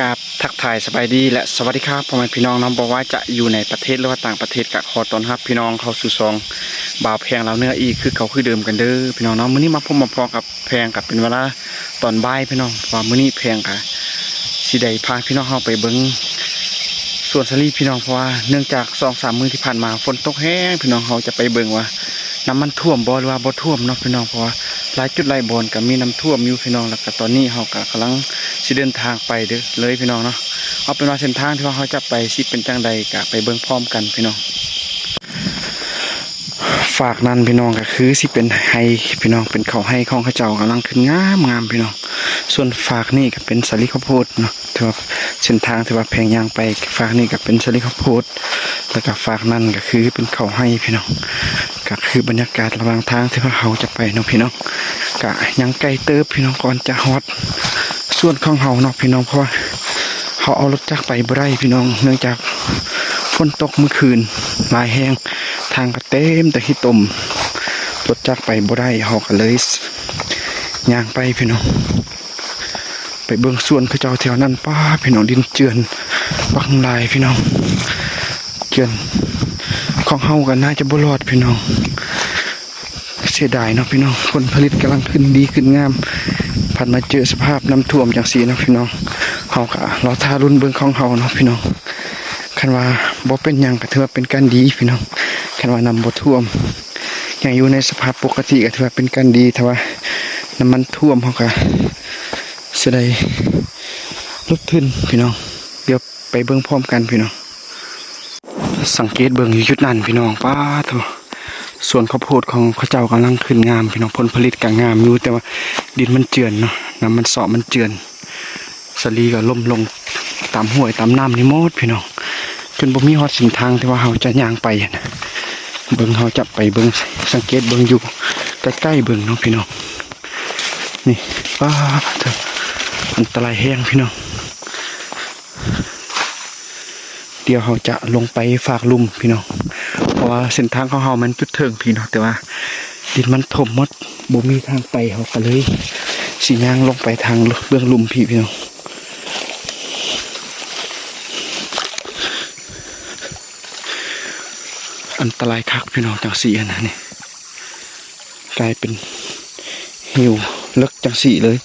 ກາບທັກທາຍສະບາຍດີ ແລະ ສະຫວັດດີຄັບ ພໍ່ແມ່ພີ່ນ້ອງເນາະ, ບໍ່ວ່າຈະຢູ່ໃນປະເທດ ຫຼືວ່າຕ່າງປະເທດ ກະຂໍຕ້ອນຮັບພີ່ນ້ອງເຂົ້າສູ່ຊ່ອງບ່າວແພງລາວເໜືອອີກຄືເກົ່າຄືເດີມກັນເດີພີ່ນ້ອງເນາະ. ມື້ນີ້ມາພົບມາພໍ້ກັບແພງ ກະເປັນເວລາຕອນບ່າຍພີ່ນ້ອງ, ເພາະວ່າມື້ນີ້ແພງກະຊິໄດ້ພາພີ່ນ້ອງເຮົາໄປເບິ່ງສວນສາລີພີ່ນ້ອງ, ເພາະວ່າເນື່ອງຈາກສອງສາມມື້ທີ່ຜ່ານມາຝົນຕົກແຮງພີ່ນ້ອງ, ເຮົາຈະໄປເບິ່ງວ່າ ນ້ຳມັນຖ້ວມບໍ່ ຫຼືວ່າບໍ່ຖ້ວມເນາະພີ່ນ້ອງ, ເພາະວ່າຫຼາຍຈຸດຫຼາຍບ່ອນກໍມີນ້ຳຖ້ວມຢູ່ພີ່ນ້ອງ. ແລ້ວກໍຕອນນີ້ເຮົາກໍກຳລັງຊິເດີນທາງໄປເດີ ເລີຍພີ່ນ້ອງເນາະ. ເອົາເປັນວ່າເສັ້ນທາງທີ່ວ່າເຮົາຈະໄປຊິເປັນຈັ່ງໃດ ກໍໄປເບິ່ງພ້ອມກັນພີ່ນ້ອງ. ຟາກນັ້ນພີ່ນ້ອງ ກໍຄືຊິເປັນໄຮ່ພີ່ນ້ອງ, ເປັນເຂົ້າໄຮ່ຂອງເຂົາເຈົ້າກຳລັງຂຶ້ນງາມໆພີ່ນ້ອງ. ສ່ວນຟາກນີ້ກໍເປັນສາລີເຂົ້າໂພດເນາະ, ຖືວ່າເສັ້ນທາງທີ່ວ່າແພງຍ່າງໄປ ຟາກນີ້ກໍເປັນສາລີເຂົ້າໂພດ ແລ້ວກໍຟາກນັ້ນກໍຄືເປັນເຂົ້າໄຮ່ພີ່ນ້ອງ. ກໍຄືບັນຍາກາດລະຫວ່າງທາງທີ່ວ່າເຮົາຈະໄປເນາະພີ່ນ້ອງ, ກໍຍັງໄກເຕີບພີ່ນ້ອງ ກ່ອນຈະຮອດສວນຂອງເຮົາເນາະພີ່ນ້ອງ, ເພາະວ່າເຮົາເອົາລົດຈັກໄປບໍ່ໄດ້ພີ່ນ້ອງ, ເນື່ອງຈາກຝົນຕົກມື້ຄືນຫຼາຍແຮງ, ທາງກໍເຕັມແຕ່ຂີ້ຕົມ, ລົດຈັກໄປບໍ່ໄດ້, ເຮົາກໍເລີຍ ຍ່າງໄປພີ່ນ້ອງ ໄປເບິ່ງສວນເຂົາເຈົ້າແຖວນັ້ນ. ປ້າ ພີ່ນ້ອງ ດິນເຈື່ອນບັກຫຼາຍພີ່ນ້ອງ, ເຈື່ອນຂອງເຮົາກໍໜ້າຈະບໍ່ລອດພີ່ນ້ອງ. ເສຍດາຍເນາະພີ່ນ້ອງ, ຜົນຜະລິດກຳລັງຂຶ້ນດີຂຶ້ນງາມ, ພັດມາເຈີສະພາບນ້ຳຖ້ວມຈັ່ງຊີ້ເນາະພີ່ນ້ອງ, ເຮົາກໍລໍຖ້າລຸ້ນເບິ່ງຂອງເຮົາເນາະພີ່ນ້ອງ. ຄັນວ່າບໍ່ເປັນຫຍັງກໍຖືວ່າເປັນການດີພີ່ນ້ອງ, ຄັນວ່ານ້ຳບໍ່ຖ້ວມ ຍັງຢູ່ໃນສະພາບປົກກະຕິກໍຖືວ່າເປັນການດີ, ຖ້າວ່ານ້ຳມັນຖ້ວມ ເຮົາກໍຊິໄດ້ຫຼຸດທຶນພີ່ນ້ອງ. ດຽວໄປເບິ່ງພ້ອມກັນພີ່ນ້ອງ. ສັງເກດເບິ່ງຢູ່ຈຸດນັ້ນພີ່ນ້ອງ, ປ້າໂທ້ ສວນເຂົ້າໂພດຂອງເຂົາເຈົ້າກຳລັງຂຶ້ນງາມພີ່ນ້ອງ, ຜົນຜະລິດກໍງາມຢູ່ ແຕ່ວ່າດິນມັນເຈື່ອນເນາະ, ນ້ຳມັນເຊາະມັນເຈື່ອນ. ສາລີກໍລົ້ມລົງຕາມຫ້ວຍຕາມນ້ຳນີ້ໝົດພີ່ນ້ອງ, ຈົນບໍ່ມີຮອດເສັ້ນທາງທີ່ວ່າເຮົາຈະຍ່າງໄປຫັ້ນນະ. ເບິ່ງ ເຮົາຈະໄປເບິ່ງ ສັງເກດເບິ່ງຢູ່ໃກ້ໆເບິ່ງເນາະພີ່ນ້ອງ. ນີ້ ປ້າໂທ້ ອັນຕະລາຍແຮງພີ່ນ້ອງ. ດຽວເຮົາຈະລົງໄປຟາກລຸ່ມພີ່ນ້ອງ, ເພາະວ່າເສັ້ນທາງຂອງເຮົາມັນຈຸດເທິງພີ້ເນາະ, ແຕ່ວ່າດິນມັນຖົມໝົດ ບໍ່ມີທາງໄປ, ເຮົາກໍເລີຍຊິຍ່າງລົງໄປທາງເບື້ອງລຸ່ມພີ້ພີ່ນ້ອງ. ອັນຕະລາຍຄັກພີ່ນ້ອງ, ຈັ່ງຊີ້ຫັ້ນນະ ນີ້ ກາຍເປັນເຫວເລິກຈັ່ງຊີ້ເລີຍ.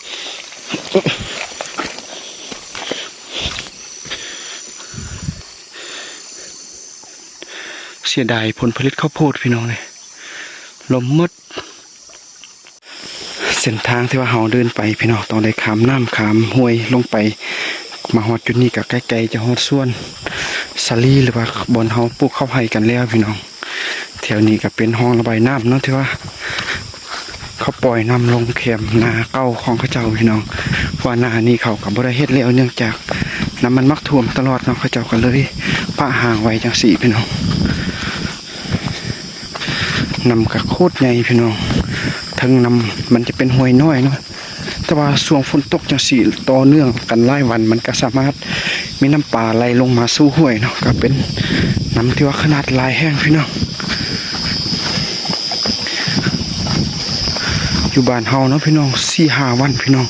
ເສຍດາຍຜົນຜະລິດເຂົ້າໂພດພີ່ນ້ອງເອີຍ, ລົມໝົດ. ເສັ້ນທາງທີ່ວ່າເຮົາເດີນໄປພີ່ນ້ອງ ຕ້ອງໄດ້ຂ້າມນ້ຳຂ້າມຫ້ວຍລົງໄປ, ມາຮອດຈຸດນີ້ກໍໃກ້ໆຈະຮອດສວນສາລີ ຫຼືວ່າບ່ອນເຮົາປູກເຂົ້າໄຮ່ກັນແລ້ວພີ່ນ້ອງ. ແຖວນີ້ກໍເປັນຮ່ອງລະບາຍນ້ຳເນາະ ທີ່ວ່າເຂົາປ່ອຍນ້ຳລົງແຄມນາເກົ່າຂອງເຂົາເຈົ້າພີ່ນ້ອງ, ເພາະວ່ານານີ້ເຂົາກໍບໍ່ໄດ້ເຮັດແລ້ວ ເນື່ອງຈາກນ້ຳມັນມັກຖ້ວມຕະຫຼອດເນາະ, ເຂົາເຈົ້າກໍເລີຍປະຮ້າງໄວ້ຈັ່ງຊີ້ພີ່ນ້ອງ. ນ້ຳກະໂຄດໃຫຍ່ພີ່ນ້ອງ, ເທິງນ້ຳມັນຈະເປັນຫ້ວຍນ້ອຍເນາະ, ແຕ່ວ່າຊ່ວງຝົນຕົກຈັ່ງຊີ້ຕໍ່ເນື່ອງກັນຫຼາຍວັນ ມັນກະສາມາດມີນ້ຳປາໄຫຼລົງມາສູ່ຫ້ວຍເນາະ, ກະເປັນນ້ຳທີ່ວ່າຂະໜາດຫຼາຍແຮງພີ່ນ້ອງ. ຢູ່ບ້ານເຮົາເນາະພີ່ນ້ອງ ສີ່ຫ້າວັນພີ່ນ້ອງ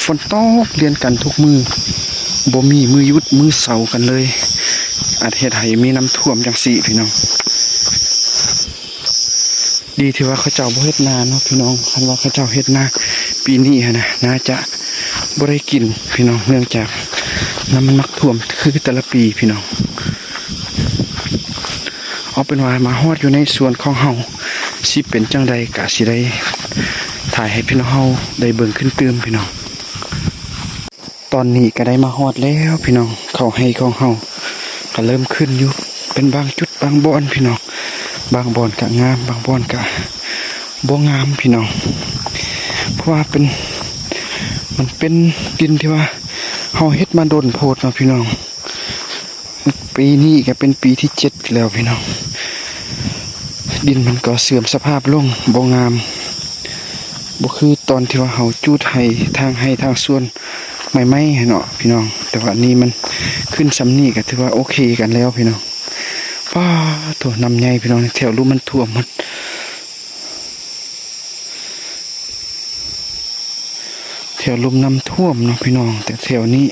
ຝົນຕົກລຽນກັນທຸກມື້, ບໍ່ມີມື້ຢຸດມື້ເຊົາກັນເລີຍ, ອາດເຮັດໃຫ້ມີນ້ຳຖ້ວມຈັ່ງຊີ້ພີ່ນ້ອງ. ດີທີ່ວ່າເຂົາເຈົ້າບໍ່ເຮັດນາເນາະພີ່ນ້ອງ, ຄັນວ່າເຂົາເຈົ້າເຮັດນາປີນີ້ຫັ້ນນະ ໜ້າຈະບໍ່ໄດ້ກິນພີ່ນ້ອງ, ເນື່ອງຈາກນ້ຳມັນມັກຖ້ວມຄືແຕ່ລະປີພີ່ນ້ອງ. ເອົາເປັນວ່າມາຮອດຢູ່ໃນສວນຂອງເຮົາ ຊິເປັນຈັ່ງໃດກະຊິໄດ້ຖ່າຍໃຫ້ພີ່ນ້ອງເຮົາໄດ້ເບິ່ງຂຶ້ນຕື່ມພີ່ນ້ອງ. ຕອນນີ້ກະໄດ້ມາຮອດແລ້ວພີ່ນ້ອງ, ເຂົ້າໄຮ່ຂອງເຮົາກະເລີ່ມຂຶ້ນຢູ່ເປັນບາງຈຸດບາງບ່ອນພີ່ນ້ອງ, ບາງບ່ອນກະງາມ ບາງບ່ອນກະບໍ່ງາມພີ່ນ້ອງ, ເພາະວ່າເປັນ ມັນເປັນດິນທີ່ວ່າເຮົາເຮັດມາດົນໂພດເນາະພີ່ນ້ອງ. ປີນີ້ກະເປັນປີທີເຈັດແລ້ວພີ່ນ້ອງ, ດິນມັນກໍເສື່ອມສະພາບລົງ ບໍ່ງາມ, ບໍ່ຄືຕອນທີ່ວ່າເຮົາຈູດໄຮ່ ຖາງໄຮ່ຖາງສວນໃໝ່ໆຫັ້ນເນາະພີ່ນ້ອງ, ແຕ່ວ່າອັນນີ້ມັນຂຶ້ນສ່ຳນີ້ກະຖືວ່າໂອເຄກັນແລ້ວພີ່ນ້ອງ. ປາໂທ້ ນ້ຳໃຫຍ່ພີ່ນ້ອງ, ແຖວລຸ່ມມັນຖ້ວມໝົດ. ແຖວລຸ່ມນ້ຳຖ້ວມເນາະພີ່ນ້ອງ, ແຕ່ແຖວນີ້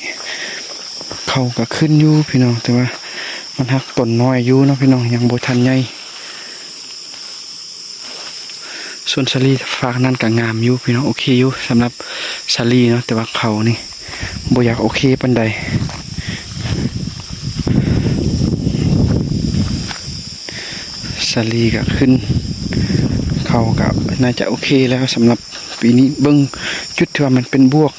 ເຂົ້າກໍຂຶ້ນຢູ່ພີ່ນ້ອງ ແຕ່ວ່າມັນຫາກຕົ້ນນ້ອຍຢູ່ເນາະພີ່ນ້ອງ ຍັງບໍ່ທັນໃຫຍ່. ສວນສາລີຟາກນັ້ນກໍງາມຢູ່ພີ່ນ້ອງ ໂອເຄຢູ່ສຳລັບສາລີເນາະ ແຕ່ວ່າເຂົ້ານີ້ບໍ່ຢາກໂອເຄປານໃດ. ສາລີກໍຂຶ້ນ ເຂົ້າກໍໜ້າຈະໂອເຄແລ້ວສຳລັບປີນີ້. ເບິ່ງຈຸດທີ່ວ່າມັນເປັນບວກ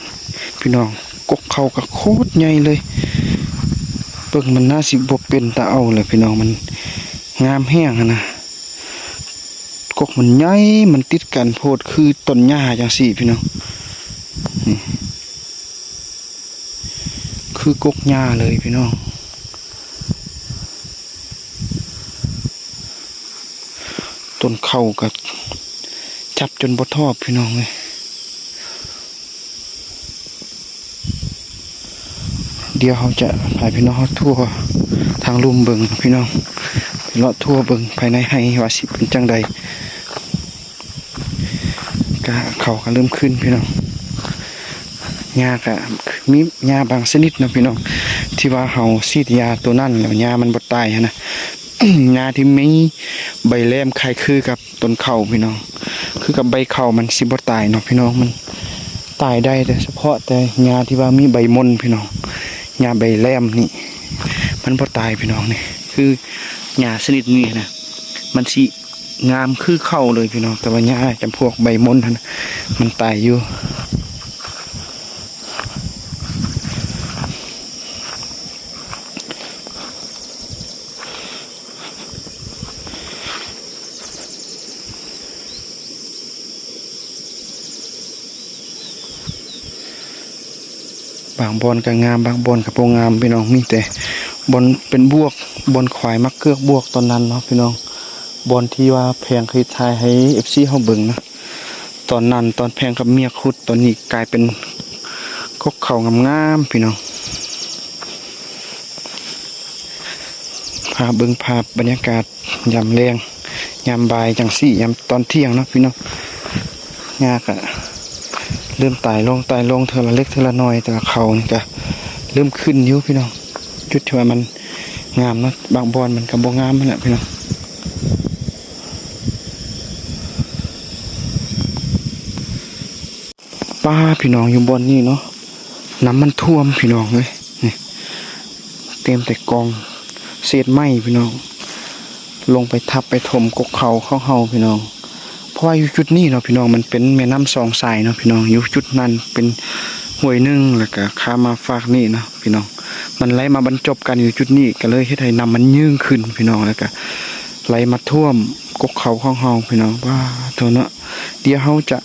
ພີ່ນ້ອງ ກົກເຂົ້າກໍໂຄດໃຫຍ່ເລີຍ. ເບິ່ງມັນໜ້າຊິບໍ່ເປັນຕາເອົາເລີຍພີ່ນ້ອງ ມັນງາມແຮງຫັ້ນນະ. ກົກມັນໃຫຍ່ ມັນຕິດກັນໂພດ ຄືຕົ້ນຫຍ້າຈັ່ງຊີ້ພີ່ນ້ອງ ນີ້ ຄືກົກຫຍ້າເລີຍພີ່ນ້ອງ. ຕົ້ນເຂົ້າກໍຈັບຈົນບໍ່ທອບພີ່ນ້ອງເອີຍ. ດຽວເຮົາຈະພາພີ່ນ້ອງເຮົາທົ່ວທາງລຸ່ມເບິ່ງພີ່ນ້ອງ ເລາະທົ່ວເບິ່ງພາຍໃນໄຮ່ວ່າຊິເປັນຈັ່ງໃດ. ກະເຂົ້າກໍເລີ່ມຂຶ້ນພີ່ນ້ອງ ຫຍ້າກະມີຫຍ້າບາງຊະນິດເນາະພີ່ນ້ອງ ທີ່ວ່າເຮົາສີດຢາໂຕນັ້ນແລ້ວຫຍ້າມັນບໍ່ຕາຍຫັ້ນນະ. ຫຍ້າທີ່ມີໃບແຫຼມຄ້າຍຄືກັບຕົ້ນເຂົ້າພີ່ນ້ອງ ຄືກັບໃບເຂົ້າມັນຊິບໍ່ຕາຍເນາະພີ່ນ້ອງ ມັນຕາຍໄດ້ແຕ່ສະເພາະແຕ່ຫຍ້າທີ່ວ່າມີໃບມົນພີ່ນ້ອງ ຫຍ້າໃບແຫຼມນີ້ມັນບໍ່ຕາຍພີ່ນ້ອງ. ນີ້ຄືຫຍ້າຊະນິດນີ້ນະ ມັນຊິງາມຄືເຂົ້າເລີຍພີ່ນ້ອງ ແຕ່ວ່າຫຍ້າຈຳພວກໃບມົນຫັ້ນນະ ມັນຕາຍຢູ່. ບາງບ່ອນກໍງາມ ບາງບ່ອນກໍບໍ່ງາມພີ່ນ້ອງ ມີແຕ່ບ່ອນເປັນບວກ ບ່ອນຄວາຍມາເກືອກບວກຕອນນັ້ນເນາະພີ່ນ້ອງ ບ່ອນທີ່ວ່າແພງເຄີຍຖ່າຍໃຫ້ເອັຟຊີເຮົາເບິ່ງນະ ຕອນນັ້ນຕອນແພງກັບເມຍຂຸດ ຕອນນີ້ກາຍເປັນກົກເຂົ້າງາມໆພີ່ນ້ອງ. ພາເບິ່ງພາບບັນຍາກາດຍາມແລງ ຍາມບ່າຍຈັ່ງຊີ້ ຍາມຕອນທ່ຽງເນາະພີ່ນ້ອງ ຫຍ້າກະເລີ່ມຕາຍລົງ ຕາຍລົງເທື່ອລະເລັກເທື່ອລະໜ້ອຍ ແຕ່ວ່າເຂົ້ານີ້ກະເລີ່ມຂຶ້ນຢູ່ພີ່ນ້ອງ ຈຸດທີ່ວ່າມັນງາມເນາະ ບາງບ່ອນມັນກະບໍ່ງາມຫັ້ນແຫຼະພີ່ນ້ອງ. ປ້າ ພີ່ນ້ອງ ຢູ່ບ່ອນນີ້ເນາະ ນ້ຳມັນຖ້ວມພີ່ນ້ອງເອີຍ ນີ້ເຕັມແຕ່ກອງເສດໄມ້ພີ່ນ້ອງ ລົງໄປທັບໄປຖົມກົກເຂົ້າຂອງເຮົາພີ່ນ້ອງ. ເພາະວ່າຢູ່ຈຸດນີ້ເນາະພີ່ນ້ອງ ມັນເປັນແມ່ນ້ຳສອງສາຍເນາະພີ່ນ້ອງ ຢູ່ຈຸດນັ້ນເປັນຫ້ວຍໜຶ່ງ ແລ້ວກະຂ້າມມາຟາກນີ້ເນາະພີ່ນ້ອງ ມັນໄຫຼມາບັນຈົບກັນຢູ່ຈຸດນີ້ ກໍເລີຍເຮັດໃຫ້ນ້ຳມັນຍື່ງຂຶ້ນພີ່ນ້ອງ ແລ້ວກະໄຫຼມາຖ້ວມກົກເຂົ້າຂອງເຮົາພີ່ນ້ອງ. ປ້າໂທ້ເນາະ ດຽວເຮົາຈະ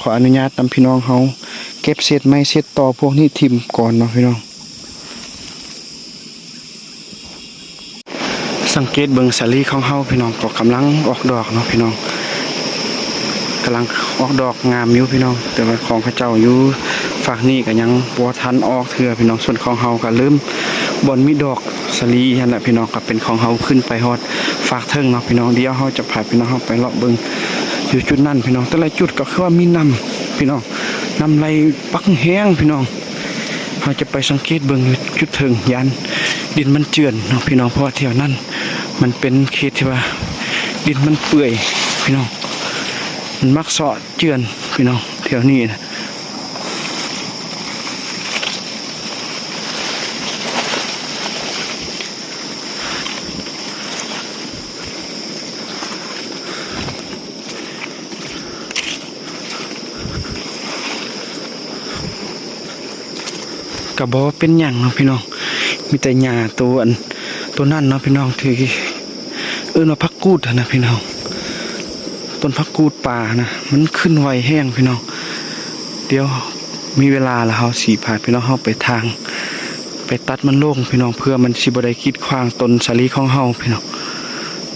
ຂໍອະນຸຍາດນຳພີ່ນ້ອງເຮົາເກັບເສດໄມ້ເສດຕໍພວກນີ້ຖິ້ມກ່ອນເນາະພີ່ນ້ອງ. ສັງເກດເບິ່ງສາລີຂອງເຮົາພີ່ນ້ອງ ກໍກຳລັງອອກດອກເນາະພີ່ນ້ອງ ກຳລັງອອກດອກງາມຢູ່ພີ່ນ້ອງ ແຕ່ວ່າຂອງເຂົາເຈົ້າຢູ່ຟາກນີ້ກໍຍັງບໍ່ທັນອອກເທື່ອພີ່ນ້ອງ. ສ່ວນຂອງເຮົາກໍເລີ່ມ ບ່ອນມີດອກ ສາລີຫັ້ນແຫຼະພີ່ນ້ອງ ກໍເປັນຂອງເຮົາຂຶ້ນໄປຮອດຟາກເທິງເນາະພີ່ນ້ອງ. ດຽວເຮົາຈະພາພີ່ນ້ອງເຮົາໄປເລາະເບິ່ງຢູ່ຈຸດນັ້ນພີ່ນ້ອງ. ແຕ່ລະຈຸດກໍຄືວ່າມີນ້ຳພີ່ນ້ອງ ນ້ຳໄຫຼບັກແຮງພີ່ນ້ອງ. ເຮົາຈະໄປສັງເກດເບິ່ງຢູ່ຈຸດເທິງ ຢ້ານດິນມັນເຈື່ອນເນາະພີ່ນ້ອງ ເພາະວ່າແຖວນັ້ນມັນເປັນເຂດທີ່ວ່າດິນມັນເປື່ອຍພີ່ນ້ອງ ມັນມັກເຊາະເຈື່ອນພີ່ນ້ອງ ແຖວນີ້ນະ. ກໍບໍ່ເປັນຫຍັງເນາະພີ່ນ້ອງ ມີແຕ່ຫຍ້າໂຕອັນ ໂຕນັ້ນເນາະພີ່ນ້ອງ ທີ່ເອີ້ນວ່າຜັກກູດຫັ້ນນະພີ່ນ້ອງ ຕົ້ນຜັກກູດປ່ານະ ມັນຂຶ້ນໄວແຮງພີ່ນ້ອງ. ດຽວມີເວລາລະເຮົາຊິພາພີ່ນ້ອງເຮົາໄປຖາງ ໄປຕັດມັນລົງພີ່ນ້ອງ ເພື່ອມັນຊິບໍ່ໄດ້ກີດຂວາງຕົ້ນສາລີຂອງເຮົາພີ່ນ້ອງ.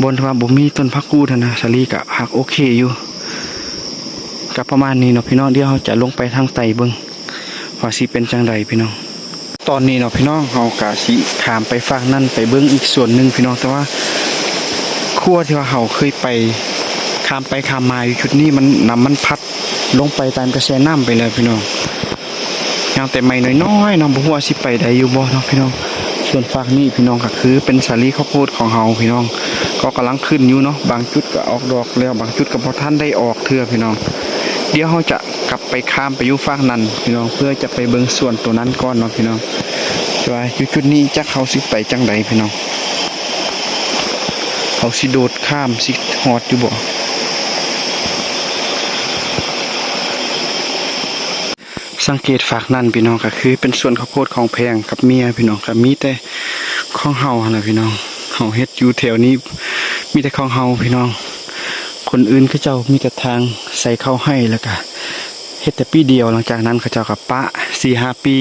ບ່ອນທີ່ວ່າບໍ່ມີຕົ້ນຜັກກູດຫັ້ນນະ ສາລີກະຫາກໂອເຄຢູ່. ກະປະມານນີ້ເນາະພີ່ນ້ອງ ດຽວເຮົາຈະລົງໄປທາງໃຕ້ເບິ່ງວ່າຊິເປັນຈັ່ງໃດພີ່ນ້ອງ. ຕອນນີ້ເນາະພີ່ນ້ອງ ເຮົາກະຊິຂ້າມໄປຟາກນັ້ນໄປເບິ່ງອີກສວນໜຶ່ງພີ່ນ້ອງ ແຕ່ວ່າຂົວທີ່ວ່າເຮົາເຄີຍໄປ ຂ້າມໄປຂ້າມມາຢູ່ຈຸດນີ້ ມັນ ນ້ຳມັນພັດລົງໄປຕາມກະແສນ້ຳໄປແລ້ວພີ່ນ້ອງ. ຍັງແຕ່ໄມ້ນ້ອຍໆເນາະ ບໍ່ຮູ້ວ່າຊິໄປໄດ້ຢູ່ບໍ່ເນາະພີ່ນ້ອງ. ສ່ວນຟາກນີ້ພີ່ນ້ອງ ກໍຄືເປັນສາລີເຂົ້າໂພດຂອງເຮົາພີ່ນ້ອງ ກໍກຳລັງຂຶ້ນຢູ່ເນາະ ບາງຈຸດກໍອອກດອກແລ້ວ ບາງຈຸດກໍບໍ່ທັນໄດ້ອອກເທື່ອພີ່ນ້ອງ. ດຽວເຮົາຈະກັບໄປ ຂ້າມໄປຢູ່ຟາກນັ້ນພີ່ນ້ອງ ເພື່ອຈະໄປເບິ່ງສວນໂຕນັ້ນກ່ອນເນາະພີ່ນ້ອງ. ແຕ່ວ່າຢູ່ຈຸດນີ້ຈັກເຮົາຊິໄປຈັ່ງໃດພີ່ນ້ອງ ເຮົາຊິໂດດຂ້າມຊິຮອດຢູ່ບໍ່? ສັງເກດຟາກນັ້ນພີ່ນ້ອງ ກໍຄືເປັນສວນເຂົ້າໂພດຂອງແພງກັບເມຍພີ່ນ້ອງ ກໍມີແຕ່ຂອງເຮົາຫັ້ນລະພີ່ນ້ອງ. ເຮົາເຮັດຢູ່ແຖວນີ້ມີແຕ່ຂອງເຮົາພີ່ນ້ອງ ຄົນອື່ນເຂົາເຈົ້າມີແຕ່ທາງໃສ່ເຂົ້າໄຮ່ ແລ້ວກະເຮັດແຕ່ປີດຽວ ຫຼັງຈາກນັ້ນເຂົາເຈົ້າກໍປະ ສີ່ຫ້າປີ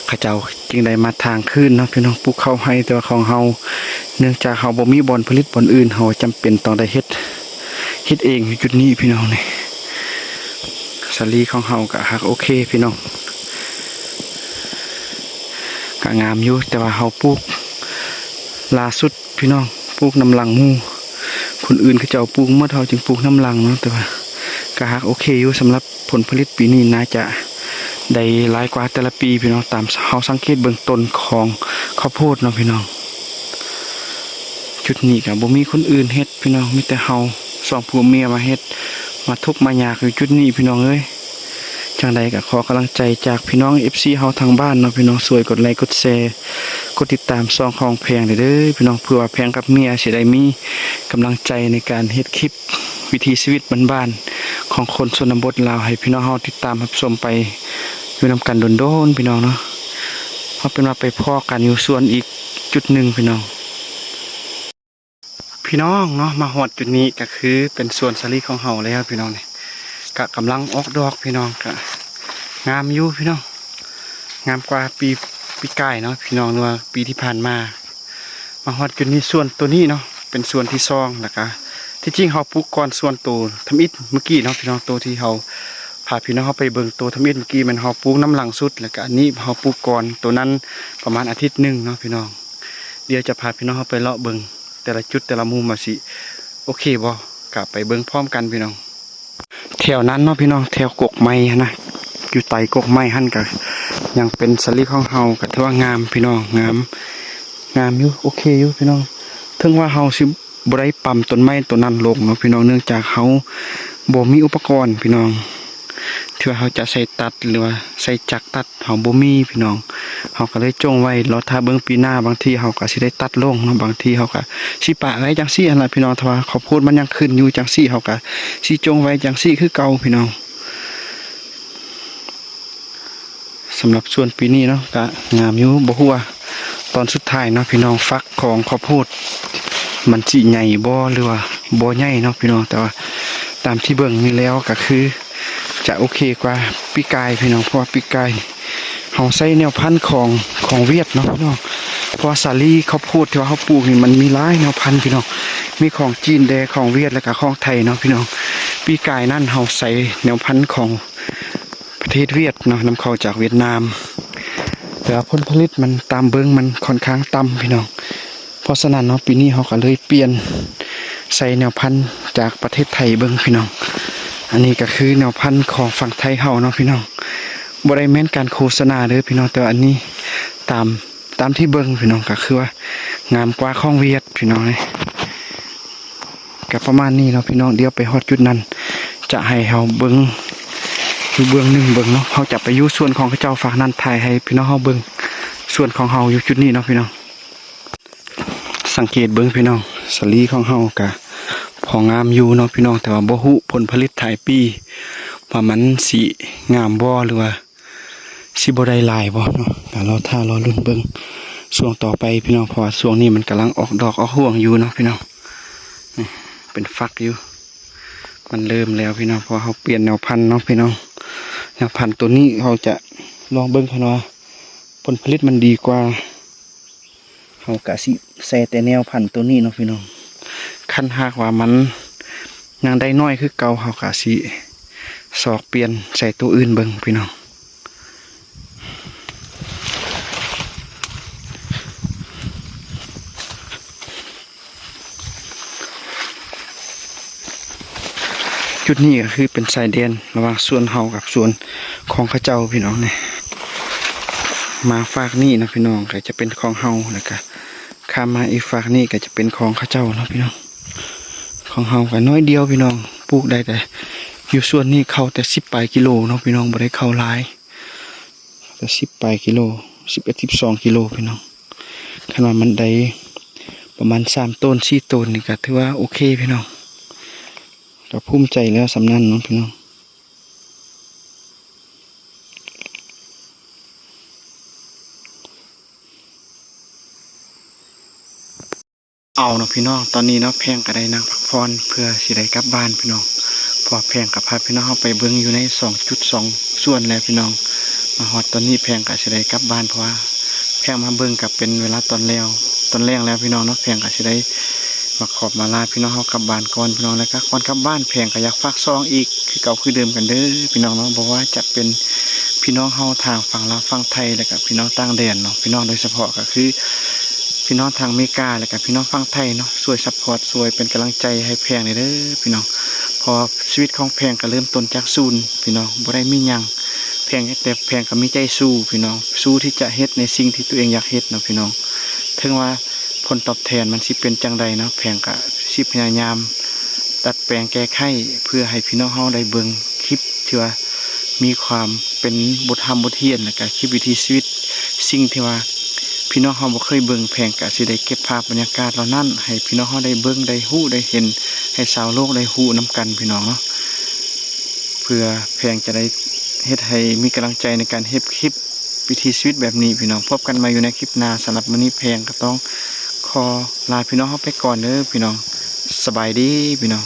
ເຂົາເຈົ້າຈຶ່ງໄດ້ມາຖາງຄືນເນາະພີ່ນ້ອງ ປູກເຂົ້າໄຮ່. ແຕ່ວ່າຂອງເຮົາ ເນື່ອງຈາກເຮົາບໍ່ມີບ່ອນຜະລິດບ່ອນອື່ນ ເຮົາຈຳເປັນຕ້ອງໄດ້ເຮັດ ເຮັດເອງຢູ່ຈຸດນີ້ພີ່ນ້ອງ. ນີ້ສາລີຂອງເຮົາກະຮັກໂອເຄພີ່ນ້ອງ ກະງາມຢູ່ ແຕ່ວ່າເຮົາປູກຫຼ້າສຸດພີ່ນ້ອງ ປູກນຳຫຼັງໝູ່ ຄົນອື່ນເຂົາເຈົ້າປູກໝົດ ເຮົາຈຶ່ງປູກນຳຫຼັງເນາະ. ແຕ່ວ່າກະຮັກໂອເຄຢູ່ ສຳລັບຜົນຜະລິດປີນີ້ໜ້າຈະໄດ້ຫຼາຍກວ່າແຕ່ລະປີພີ່ນ້ອງ ຕາມເຮົາສັງເກດເບິ່ງຕົ້ນຂອງເຂົ້າໂພດເນາະພີ່ນ້ອງ. ຈຸດນີ້ກະບໍ່ມີຄົນອື່ນເຮັດພີ່ນ້ອງ ມີແຕ່ເຮົາສອງຜົວເມຍມາເຮັດ ມາທຸກມາຍາກຢູ່ຈຸດນີ້ພີ່ນ້ອງເອີຍ. ຈັ່ງໃດກໍຂໍກຳລັງໃຈຈາກພີ່ນ້ອງເອັຟຊີເຮົາທາງບ້ານເນາະພີ່ນ້ອງ ຊ່ວຍກົດໄລກົດແຊ ກົດຕິດຕາມຊ່ອງຂອງແພງເດີພີ່ນ້ອງ ເພື່ອວ່າແພງກັບເມຍຊິໄດ້ມີກຳລັງໃຈໃນການເຮັດຄລິບວິຖີຊີວິດບ້ານໆຂອງຄົນຊົນນະບົດລາວ ໃຫ້ພີ່ນ້ອງເຮົາຕິດຕາມຮັບຊົມໄປຢູ່ນຳກັນດົນໆ ພີ່ນ້ອງເນາະ. ເອົາເປັນວ່າໄປພໍ້ກັນຢູ່ສວນອີກຈຸດໜຶ່ງພີ່ນ້ອງ. ພີ່ນ້ອງເນາະ ມາຮອດຈຸດນີ້ກໍຄືເປັນສວນສາລີຂອງເຮົາແລ້ວພີ່ນ້ອງ. ນີ້ກະກຳລັງອອກດອກພີ່ນ້ອງ ກະງາມຢູ່ພີ່ນ້ອງ ງາມກວ່າປີ ປີກາຍເນາະພີ່ນ້ອງ ຫຼືວ່າປີທີ່ຜ່ານມາ. ມາຮອດຈຸດນີ້ ສວນໂຕນີ້ເນາະ ເປັນສວນທີສອງ ແລ້ວກະທີ່ຈິງເຮົາປູກກ່ອນສວນໂຕທຳອິດເມື່ອກີ້ເນາະພີ່ນ້ອງ ໂຕທີ່ເຮົາພາພີ່ນ້ອງເຮົາໄປເບິ່ງໂຕທຳອິດເມື່ອກີ້ ແມ່ນເຮົາປູກນຳຫຼັງສຸດ ແລ້ວກະອັນນີ້ເຮົາປູກກ່ອນໂຕນັ້ນປະມານອາທິດໜຶ່ງເນາະພີ່ນ້ອງ. ດຽວຈະພາພີ່ນ້ອງເຮົາໄປເລາະເບິ່ງແຕ່ລະຈຸດແຕ່ລະມຸມວ່າຊິໂອເຄບໍ່ ກະໄປເບິ່ງພ້ອມກັນພີ່ນ້ອງ. ແຖວນັ້ນເນາະພີ່ນ້ອງ ແຖວກົກໄມ້ຫັ້ນນະ ຢູ່ໃຕ້ກົກໄມ້ຫັ້ນກະຍັງເປັນສາລີຂອງເຮົາ ກະຖືວ່າງາມພີ່ນ້ອງ ງາມ ງາມຢູ່ ໂອເຄຢູ່ພີ່ນ້ອງ. ເຖິງວ່າເຮົາຊິບໍ່ໄດ້ປ້ຳຕົ້ນໄມ້ໂຕນັ້ນລົງເນາະພີ່ນ້ອງ ເນື່ອງຈາກເຮົາບໍ່ມີອຸປະກອນພີ່ນ້ອງ ທີ່ວ່າເຮົາຈະໃຊ້ຕັດ ຫຼືວ່າໃຊ້ຈັກຕັດ ເຮົາບໍ່ມີພີ່ນ້ອງ ເຮົາກໍເລີຍຈົ່ງໄວ້ ລໍຖ້າເບິ່ງປີໜ້າ ບາງທີເຮົາກໍຊິໄດ້ຕັດລົງເນາະ ບາງທີເຮົາກໍຊິປະໄວ້ຈັ່ງຊີ້ຫັ້ນລະພີ່ນ້ອງ. ຖ້າວ່າເຂົ້າໂພດມັນຍັງຂຶ້ນຢູ່ຈັ່ງຊີ້ ເຮົາກໍຊິຈົ່ງໄວ້ຈັ່ງຊີ້ຄືເກົ່າພີ່ນ້ອງ. ສຳລັບສວນປີນີ້ເນາະ ກະງາມຢູ່ ບໍ່ຮູ້ວ່າຕອນສຸດທ້າຍເນາະພີ່ນ້ອງ ຝັກຂອງເຂົ້າໂພດມັນຊິໃຫຍ່ບໍ່ ຫຼືວ່າບໍ່ໃຫຍ່ເນາະພີ່ນ້ອງ ແຕ່ວ່າຕາມທີ່ເບິ່ງນີ້ແລ້ວກະຄື ຈະໂອເຄກວ່າປີກາຍພີ່ນ້ອງ ເພາະວ່າປີກາຍເຮົາໃຊ້ແນວພັນຂອງ ຂອງຫວຽດເນາະພີ່ນ້ອງ. ເພາະວ່າສາລີເຂົ້າໂພດທີ່ວ່າເຮົາປູກນີ້ ມັນມີຫຼາຍແນວພັນພີ່ນ້ອງ ມີຂອງຈີນແດ່ ຂອງຫວຽດ ແລ້ວກະຂອງໄທເນາະພີ່ນ້ອງ. ປີກາຍນັ້ນເຮົາໃຊ້ແນວພັນຂອງປະເທດຫວຽດເນາະ ນຳເຂົ້າຈາກຫວຽດນາມ ແຕ່ວ່າຜົນຜະລິດມັນ ຕາມເບິ່ງມັນຂ້ອນຂ້າງຕ່ຳພີ່ນ້ອງ. ເພາະສະນັ້ນເນາະ ປີນີ້ເຮົາກໍເລີຍປ່ຽນໃສ່ແນວພັນຈາກປະເທດໄທເບິ່ງພີ່ນ້ອງ. ອັນນີ້ກໍຄືແນວພັນຂອງຝັ່ງໄທເຮົາເນາະພີ່ນ້ອງ ບໍ່ໄດ້ແມ່ນການໂຄສະນາເດີພີ່ນ້ອງ ແຕ່ວ່າອັນນີ້ຕາມ ຕາມທີ່ເບິ່ງພີ່ນ້ອງ ກໍຄືວ່າງາມກວ່າຂອງຫວຽດພີ່ນ້ອງເອີຍ. ກໍປະມານນີ້ເນາະພີ່ນ້ອງ ດຽວໄປຮອດຈຸດນັ້ນ ຈະໃຫ້ເຮົາເບິ່ງຢູ່ເບື້ອງໜຶ່ງເບິ່ງເນາະ ເຮົາຈະໄປຢູ່ສວນຂອງເຂົາເຈົ້າຟາກນັ້ນ ຖ່າຍໃຫ້ພີ່ນ້ອງເຮົາເບິ່ງສວນຂອງເຮົາຢູ່ຈຸດນີ້ເນາະພີ່ນ້ອງ. ສັງເກດເບິ່ງພີ່ນ້ອງ ສາລີຂອງເຮົາກະພໍງາມຢູ່ເນາະພີ່ນ້ອງ ແຕ່ວ່າບໍ່ຮູ້ຜົນຜະລິດທ້າຍປີວ່າມັນຊິງາມບໍ່ ຫຼືວ່າຊິບໍ່ໄດ້ຫຼາຍບໍ່ເນາະ. ກະລໍຖ້າລໍລຸ້ນເບິ່ງຊ່ວງຕໍ່ໄປພີ່ນ້ອງ ເພາະວ່າຊ່ວງນີ້ມັນກຳລັງອອກດອກອອກຮວງຢູ່ເນາະພີ່ນ້ອງ. ນີ້ເປັນຝັກຢູ່ ມັນເລີ່ມແລ້ວພີ່ນ້ອງ ເພາະວ່າເຮົາປ່ຽນແນວພັນເນາະພີ່ນ້ອງ. ແນວພັນໂຕນີ້ເຮົາຈະລອງເບິ່ງຄັນວ່າຜົນຜະລິດມັນດີກວ່າ ເຮົາກະຊິໃສ່ແຕ່ແນວພັນໂຕນີ້ເນາະພີ່ນ້ອງ. ຄັນຫາກວ່າມັນຍັງໄດ້ໜ້ອຍຄືເກົ່າ ເຮົາກະຊິຊອກປ່ຽນໃສ່ໂຕອື່ນເບິ່ງພີ່ນ້ອງ. ຈຸດນີ້ກໍຄືເປັນຊາຍແດນລະຫວ່າງສວນເຮົາກັບສວນຂອງເຂົາເຈົ້າພີ່ນ້ອງນີ້. ມາຟາກນີ້ເນາະພີ່ນ້ອງ ກໍຈະເປັນຂອງເຮົາ ແລ້ວກໍຂ້າມມາອີກຟາກນີ້ກໍຈະເປັນຂອງເຂົາເຈົ້າເນາະພີ່ນ້ອງ. ຂອງເຮົາກໍໜ້ອຍດຽວພີ່ນ້ອງ ປູກໄດ້ແຕ່ຢູ່ສວນນີ້ເຂົ້າແຕ່ສິບປາຍກິໂລເນາະພີ່ນ້ອງ ບໍ່ໄດ້ເຂົ້າຫຼາຍ ແຕ່ສິບປາຍກິໂລ ສິບເອັດ ສິບສອງກິໂລພີ່ນ້ອງ. ຄັນວ່າມັນໄດ້ປະມານສາມໂຕນ ສີ່ໂຕນນີ້ກໍຖືວ່າໂອເຄພີ່ນ້ອງ ກໍພູມໃຈແລ້ວສ່ຳນັ້ນເນາະພີ່ນ້ອງ. ເອົາເນາະພີ່ນ້ອງ ຕອນນີ້ເນາະ ແພງກໍໄດ້ນັ່ງພັກຜ່ອນເພື່ອຊິໄດ້ກັບບ້ານພີ່ນ້ອງ ເພາະວ່າແພງກໍພາພີ່ນ້ອງເຮົາໄປເບິ່ງຢູ່ໃນສອງຈຸດສອງສວນແລ້ວພີ່ນ້ອງ. ມາຮອດຕອນນີ້ແພງກໍຊິໄດ້ກັບບ້ານ ເພາະວ່າແພງມາເບິ່ງກໍເປັນເວລາຕອນແລ້ວ ຕອນແລງແລ້ວພີ່ນ້ອງເນາະ. ແພງກໍຊິໄດ້ມາຂອບມາລາພີ່ນ້ອງເຮົາກັບບ້ານກ່ອນພີ່ນ້ອງ. ແລ້ວກໍກ່ອນກັບບ້ານ ແພງກໍຢາກຝາກຊ່ອງອີກຄືເກົ່າຄືເດີມກັນເດີພີ່ນ້ອງເນາະ ບໍ່ວ່າຈະເປັນພີ່ນ້ອງເຮົາທາງຝັ່ງລາວຝັ່ງໄທ ແລ້ວກໍພີ່ນ້ອງຕ່າງແດນເນາະ ພີ່ນ້ອງໂດຍສະເພາະກໍຄື ພີ່ນ້ອງທາງອາເມລິກາ ແລ້ວກະພີ່ນ້ອງຝັ່ງໄທເນາະ ຊ່ວຍຊັບພອດ ຊ່ວຍເປັນກຳລັງໃຈໃຫ້ແພງແດ່ເດີພີ່ນ້ອງ. ເພາະວ່າຊີວິດຂອງແພງກໍເລີ່ມຕົ້ນຈາກສູນພີ່ນ້ອງ ບໍ່ໄດ້ມີຫຍັງ ແພງ ແຕ່ແພງກໍມີໃຈສູ້ພີ່ນ້ອງ ສູ້ທີ່ຈະເຮັດໃນສິ່ງທີ່ຕົວເອງຢາກເຮັດເນາະພີ່ນ້ອງ. ເຖິງວ່າຜົນຕອບແທນມັນຊິເປັນຈັ່ງໃດເນາະ ແພງກໍຊິພະຍາຍາມດັດແປງແກ້ໄຂ ເພື່ອໃຫ້ພີ່ນ້ອງເຮົາໄດ້ເບິ່ງຄລິບທີ່ວ່າ ມີຄວາມເປັນບົດຮ່ຳບົດຮຽນ ແລ້ວກະຄລິບວິຖີຊີວິດ ສິ່ງທີ່ວ່າພີ່ນ້ອງເຮົາບໍ່ເຄີຍເບິ່ງ ແພງກະຊິໄດ້ເກັບພາບບັນຍາກາດເຫຼົ່ານັ້ນ ໃຫ້ພີ່ນ້ອງເຮົາໄດ້ເບິ່ງ ໄດ້ຮູ້ ໄດ້ເຫັນ ໃຫ້ຊາວໂລກໄດ້ຮູ້ນຳກັນພີ່ນ້ອງເນາະ. ເພື່ອແພງຈະໄດ້ເຮັດໃຫ້ມີກຳລັງໃຈໃນການເຮັດຄລິບວິຖີຊີວິດແບບນີ້ພີ່ນ້ອງ. ພົບກັນໃໝ່ຢູ່ໃນຄລິບໜ້າ. ສຳລັບມື້ນີ້ແພງກໍຕ້ອງຂໍລາພີ່ນ້ອງເຮົາໄປກ່ອນເດີພີ່ນ້ອງ. ສະບາຍດີພີ່ນ້ອງ.